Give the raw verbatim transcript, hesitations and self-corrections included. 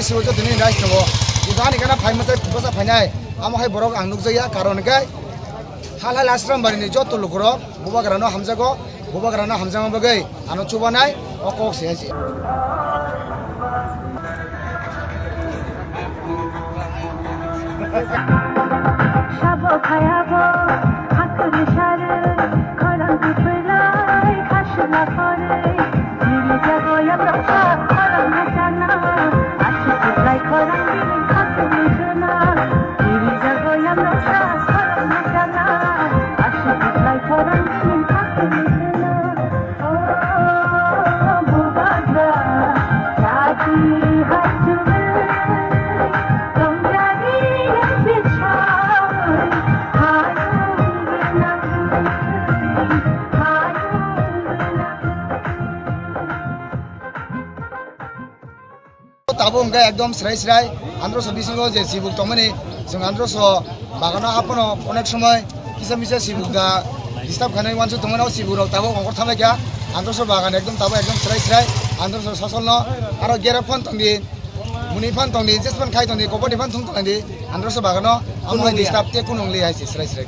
Sibo jotoni rais tongo. Kintu ani gana phai mwsai bwsa phainai. Amo hai borok ang nukjakya, karon hwnkhe Halhal Ashram barini joto lukurok bubagrano hamjago, bubagrano hamjakma bagwi ano chubanai o kok se hai se. Sabo phayabo, hakuni sare, khorang kuthulai, khasla khore, tiri jago yabroksa, khorang machana, ashi kutlai khorang bini hakuni suna, tiri jago yabroksa, khorang machana, ashi kutlai khorang bini hakuni suna. Tabuk hwnkhe ekdom srai srai androso bisingo je sibuk tongmani, chwng androso bagano haphano onek somoi kisa misa sibuk da disturb khainai uansuk tongmani, o sibuk rok tabuk ongkhor thamlai kha. Androso bagan ekdom tabuk ekdom srai srai, androso sosolno aro gera phan tongdi, muni phan tongdi, jespan khai tongdi, kobor ni phan thung tongdi, androso bagano amo hai disturb te kunung li hai se srai srai.